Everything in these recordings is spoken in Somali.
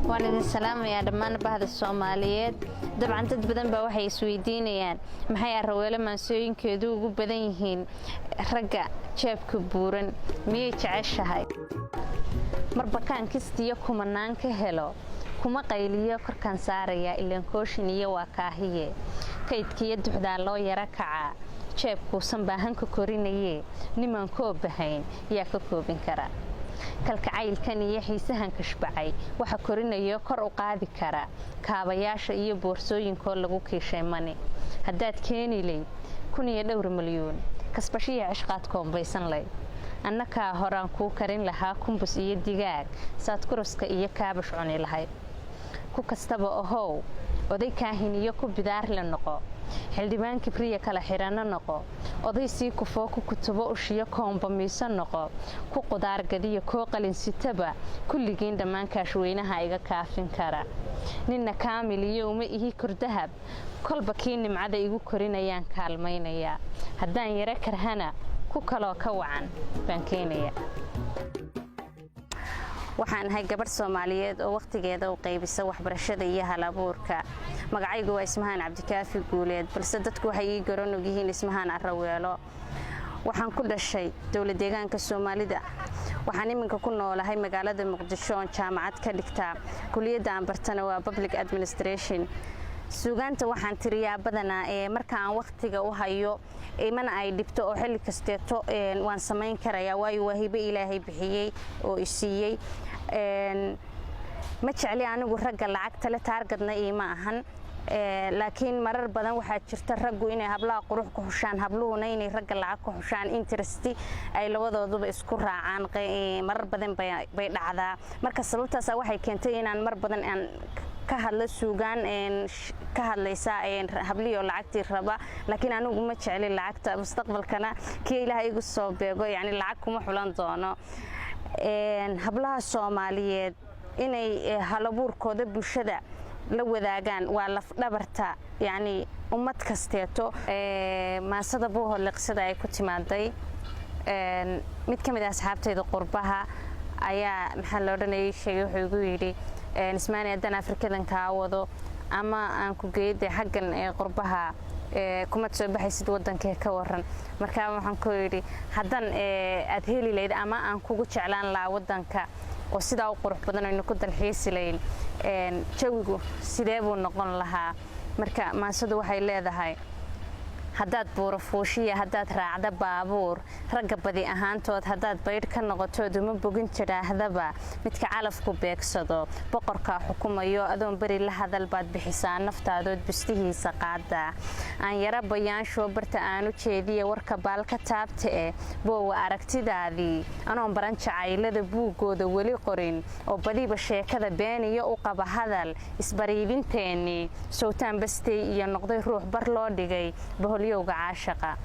Waan idin salaamayaa dhammaan bahda Soomaaliyeed. Dabcan dad badan baa waxay isweydiinayaan maxay Araweelo maansooyinkeedu ugu badan yihiin ragga jeebka buuran, miyay jeceshahay? Marba kaan kistiyo kumanaan ka helo kuma qayliyo, korkaan saarayaa ilaan kooshin iyo waa kaahiye. Kaydkiyo duxdaa loo yara kacaa, jeebkuusan baahanka korinayee, nimaan koobahayn yaa ka koobin kara? Kalkacaylkan iyo xiisahan kashbacay waxa korinayo kor u qaadi kara kaabayaasha iyo boorsooyinkoo lagu kiishay mani. Haddaad keeni layd 1,000 iyo dhowr milyuun, kasbashiya cishqaad koombaysan layd. Annakaa horaan kuu karin lahaa kumbus iyo digaag, saad kuruska iyo kaabash cuni lahayd. Ku kastaba ahow, oday kaahiniyo ku bidaarle noqo, xildhibaan kibriya kala xiranno noqo, oday sii kufoo ku kutubo ushiyo koombamiiso noqo, ku qudaar gadiyo koo qalinsitaba, kulligiin dhammaan kaashweynaha iga kaafin kara. Ninna kaamil iyo uma ihi kordahab, kolba kii nimcada igu korinayaan kaalmaynayaa. Haddaan yaro karhana, ku kaloo ka wacan baan keenayaa. Waxaan ahay gabadh Soomaaliyeed oo wakhtigeeda u qaybisa waxbarashada iyo hal abuurka. Magacaygu waa Ismahaan Cabdikaafi Guuleed, balse dadku waxay ii garan ogyihiin Ismahaan Araweelo. Waxaan ku dhashay dowlad deegaanka Soomaalida. Waxaan iminka ku noolahay magaalada Muqdisho oon jaamacad ka dhigtaa. Kuliyadda aan bartana waa public administration. Suugaanta waxaan tiriyaa badanaa ee marka aan wakhtiga u hayo, imana ay dhibto oo xilli kasteeto waan samayn karayaa, waayo waa hibo Ilaahay bixiyey oo isiiyey. Ma jecli anigu ragga lacagta le, target-na iima ahan, laakiin marar badan waxaa jirta raggu inay hablaha qurux ku xushaan, habluhuna inay ragga lacag ku xushaan, interest ay labadooduba isku raacaan marar badan bay dhacdaa. Marka sababtaas waxay keentay inaan mar badan aan ka hadlo suugaan ka hadlaysa hablihii oo lacagtii raba, laakiin anigu ma jecli lacagta. Mustaqbalkana kii Ilaahay igu soo beego, yani lacag kuma xulan doono. Hablaha Soomaaliyeed inay halabuurkooda bulshada la wadaagaan waa lafdhabarta, yacni ummad kasteeto. Maasada Buuholiqsida ay ku timaaday, mid ka mid ah asxaabtayda qurbaha ayaa, maxaa la odhanayay, sheegay. Wuxuu igu yidhi: "Ismaani, haddaan Afrikadan kaa wado ama aan ku geeyade xaggan ee qurbaha, kumad soo baxaysid wadankee, ka waran?" Markaa waxaan ku yidhi: "Haddaan aad heli lahayd ama aan kugu jeclaan lahaa wadanka oo sidaa u qurux badan aynu ku dalxiisi lahayn, jawigu sidee buu noqon lahaa?" Marka maansadu waxay leedahay: Haddaad buuro fuushiya, haddaad raacda baabuur, ragga badi ahaantood haddaad baydh ka noqotood, uma bogin tidhaahdaba midka calafku beegsado. Boqorkaa xukumayo adoon beri la hadal baad bixisaa naftaadood bustihiisa qaadaa. Aan yaro bayaanshuo barta aanu jeediya warka baalka taabta eh, boowa aragtidaadii anoon baran jacaylada buuggooda weli qorin oo badiba sheekada beeniyo u qaba hadal isbariidinteennii sowtaan bastey iyo noqday ruux bar loo dhigay boholyowga caashaqa.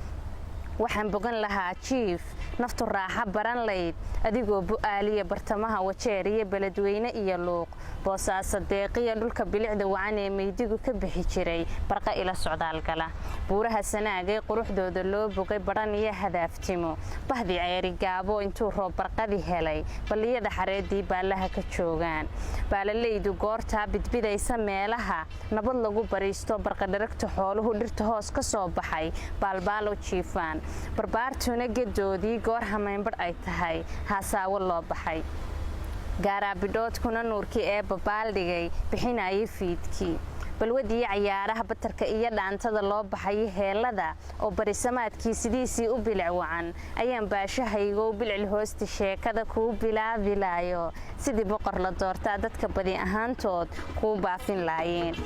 Waxaan bogan lahaa jiif naftu raaxa baran layd adigoo Bu'aaliya bartamaha Wajeer iyo Beledweyne iyo Luuq, Boosaaso deeqiya dhulka bilicda wacan ee meydigu ka bixi jiray barqa ila socdaalgala. Buuraha Sanaagay quruxdooda loo bogay, Badhan iyo Hadaaftimo, bahdi Ceeri Gaabo intuu roob barqadi helay, balliyada xareedii baallaha ka joogaan, baalalaydu goortaa bidbidaysa, meelaha nabad lagu bariisto, barqadharagta xooluhu dhirta hoos ka soo baxay baalbaalo jiifaan, barbaartuna gedoodii goor hamaynbadh ay tahay haasaawo loo baxay, gaaraabidhoodkuna nuurkii ee babaaldhigay bixinaya fiidkii, balwadiyo cayaaraha batarka iyo dhaantada loo baxayo, heellada oo barisamaadkii sidiisii u bilic wacan, ayaan baashahaygow bilicil hoosti sheekada kuu bilaabilaayo, sidii boqor la doortaa dadka badi ahaantood kuu baafin laayeen.